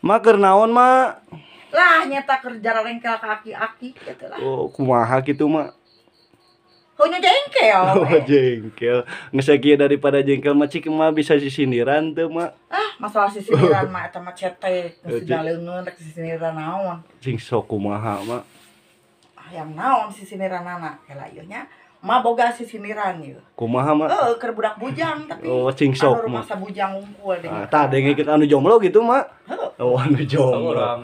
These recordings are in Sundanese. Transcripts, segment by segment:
Ma keur naon, Ma? Lah nyata kerja rengkel ka aki-aki gitu lah. Oh, kumaha kitu, Ma? Heunya jengkel. Oh, jengkel. Geus sakieu daripada jengkel mah cik mah bisa sisindiran teu, Ma? Ah, masalah sisindiran mah eta mah cetek, geus daleungeun rek sisindiran naon. Cing sok kumaha, Ma? Hayang naon sisindiranana? Kela ieu nya. Ma boga sisindiran ieu. Kumaha, Ma? Heeh, keur budak bujang tapi. Oh, cing sok, Ma. Masa bujang unggul deh. Ah, tah dengekeun anu jomblo gitu, Ma. Heeh. Oh, anu jomblo.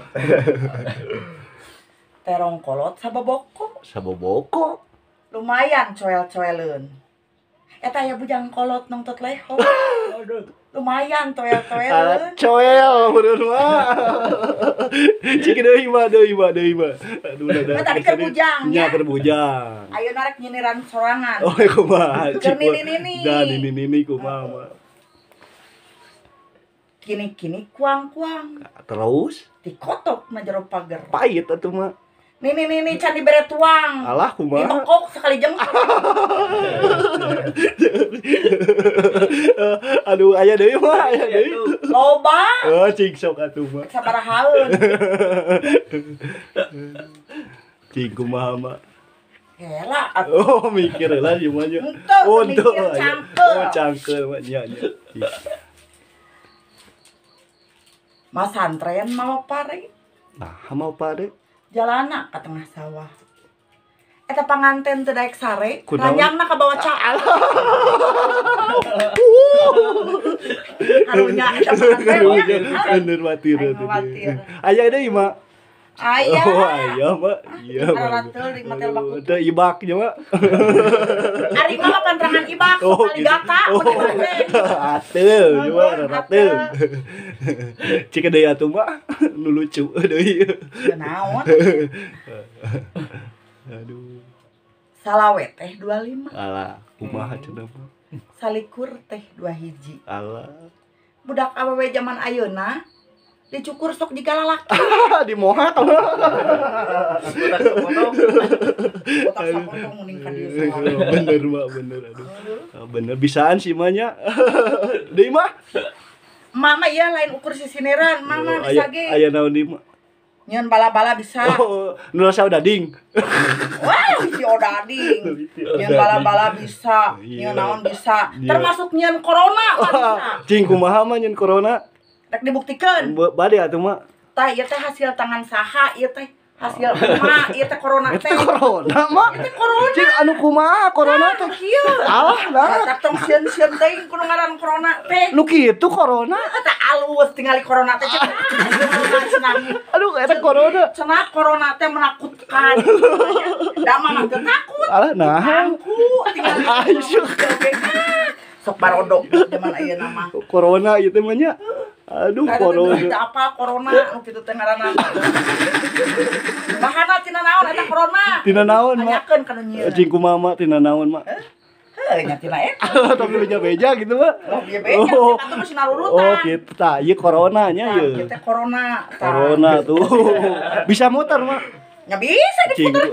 Terong kolot saboboko. Saboboko. Lumayan coel-coeleun. Eta aya bujang kolot nongtot leho. Aduh. Lumayan toel-toeleun. Coel meureun mah. Cik deui mah, deui mah, deui mah. Aduh, da. Tadi keur bujang nya. Keur bujang. Ayeuna rek nyiniran sorangan. Oh, kumaha? Keur nini-nini. Da nini-nini kumaha, Ma? Kini-kini kuang-kuang. Terus dikotok na jero pager. Pahit atuh, Ma. Nini-nini can dibere tuang. Alah kumaha? Dibekok sekali jengkol. Aduh, aya deui mah, aya deui. Loba. Oh, cing sok atuh mah. Sabarahaeun. Cing kumaha, Ma? Gela atuh. Oh, mikir lah ieu mah nya. Oh, mikir cangkeul. Oh, cangkeul mah nya nya. Masantren mau pare. Nah, mau pare. Jalana ka tengah sawah. Eta panganten teu daek sare, ranjangna ka bawa caal. Karunya eta panganten. Bener watir. Aya deui, Ma. Aya. Oh, aya, Ma. Iya, Ma. Aratul di matel baku. Teu ibak nya, Ma. Ari mah pantrangan ibak sok kali gata. Ateul, Ma, rateul. Cik deui atuh, Ma. Nu lucu deui. Naon? Aduh. Salawe teh 25. Alah, kumaha cenah, Ma? Salikur teh 21. Alah. Budak awewe zaman ayeuna dicukur sok jiga lalaki. Dimohak. Botak sapotong. Botak sapotong mending ka dieu soalnya. Bener, Ma, bener aduh. Bener bisaan sih mah nya. Deui mah. Mama ieu lain ukur sisiniran, mama bisa ge. Aya naon deui, Ma? Nyeun bala-bala bisa. Oh, nu rasa odading. Wah, si odading. Nyeun bala-bala bisa, nyeun naon bisa. Termasuk nyeun corona mah bisa. Cing kumaha mah nyeun corona? Rek dibuktikeun. Bade atuh, Ma. Tah ieu teh hasil tangan saha ieu teh? Hasil emak ieu teh corona teh. Eta corona, Ma. Ieu teh corona. Cing anu kumaha corona teh? Kieu. Alah, nah. Tah tong sieun-sieun teh kudu ngaran corona teh. Nu kitu corona. Eta alus tingali corona teh cenah. Aduh, eta corona. Cenah corona teh menakutkan. Da mah teu takut. Alah, nah. Angku tingali. Sok barodok zaman ayeuna mah. Corona ieu teh mah nya. Aduh, corona. Teu apa corona nu kitu teh ngaranna. Bahana tina naon eta corona? Tina naon, Ma? Tanyakeun ka nu nyieun. Cing kumaha, Ma, tina naon, Ma? Heuh, nya tina eta. Tapi beja-beja gitu, Ma. Oh, beja-beja atuh mah sinarurutan. Oh, kitu tah. Ieu corona nya ieu. Kieu teh corona. Corona tuh. Bisa muter, Ma. Nya bisa diputer.